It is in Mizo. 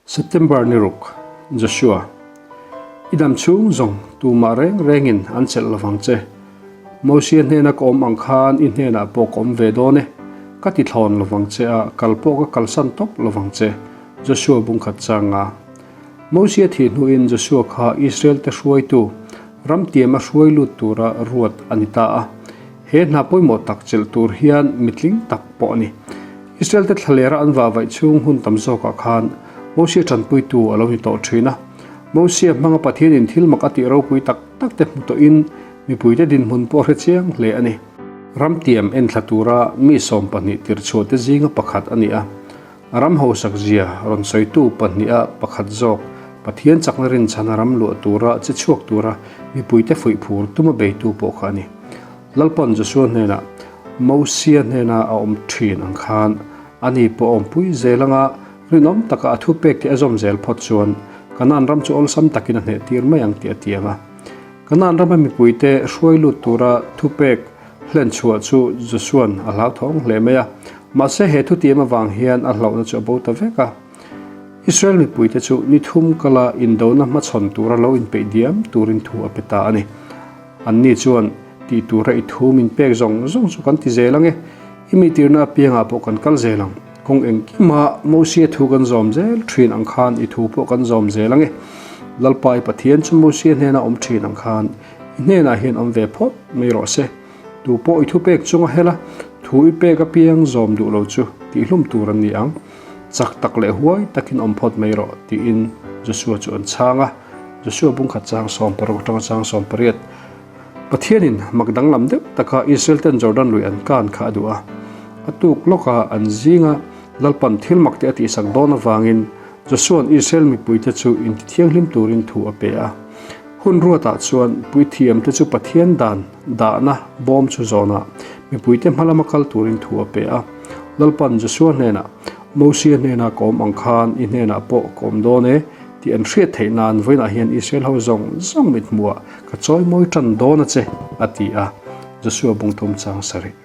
September ni ruk, Joshua, I dam chhung zawng tumah reng rengin an chelh lovang che. Mosia hnena ka awm ang khan i hnenah pawh ka awm ve dawn e. Ka ti thlawn lovang che a, kal pawh ka kalsan tawp lovang che, Joshua bungkhat changa. Mosia thih hnuin Joshua kha Israel te hruaitu, ram tiama hruai lut tura ruat a ni ta a. He hna pawimawh tak chelh tur hian mitling tak pawh a ni. Israel te thlalera an vahvaih chhung hun tam zawkah khan Mosia tanpuitu a lo ni tawh thin a. Mosia hmanga Pathianin thil mak a tih ropui tak tak te hmu tawhin mipuite dinhmun pawh hre chiang hle a ni. Ramtiam enthla tura mi 12 tirhchhuah te zinga pakhat a ni a. A ram hausak zia rawn sawitu pahniha pakhat zawk Pathian chakna rinchhana ram luah tura che chhuak tura mipuite fuih phur tuma beitu pawh kha a ni. Lalpan Joshua hnenah Mosia hnena a awm thin ang khan ani pawh a awmpui zel anga rinawm taka a thupek te a zawm zel phawt chuan Kanaan ram chu awlsam takin a hneh tir mai ang tih a tiang a. Kanaan rama mipuite hruai lut tura thupek Hlen chhuah chu Joshua'n a hlauthawng hle mai a, mahse he thutiam avang hian a hlauhna chu a bo ta vek a. Israel mipuite chu ni thum kala indona hmachhawn tura lo inpeih diam turin thu a pe ta a ni. Anni chuan tih tura i thu min pek zawng zawng chu kan ti zel ang e, i mi tirna apiangah pawh kan kal zel ang. Kawng engkima Mosia thu kan zawm zel thin ang khan i thu pawh kan zawm zel ang e. Lalpa i Pathian chu Mosia hnena awm thin ang khan I hnenah hian awm ve phawt mai rawh se. Tu pawh i thupek chunga hela thu i pek apiang zawm duh lo chu tihhlum tur an ni ang. Chak tak leh huai takin awm phawt mai rawh, tiin Joshua chu an chhang a. Joshua bungkhat chang 16 atanga chang 18. Pathianin mak danglam deuh taka Israel ten Jordan lui an kan kha a duh a. A tuk lawka an zinga Lalpan thil mak te a tihsak dawn avangin Joshua'n Israel mipuite chu intithianghlim turin thu a pe a. Hun ruatah chuan puithiamte chu Pathian dan dahna bawm chu zawnah mipuite hmalama kal turin thu a pe a. Lalpan Joshua hnenah, Mosia hnena ka awm ang khan i hnenah pawh ka awm dawn e, tih an hriat theih nan vawiinah hian Israel ho zawng zawng mithmuhah ka chawimawi tan dawn a che, a ti a. Joshua bungthum chang sarih.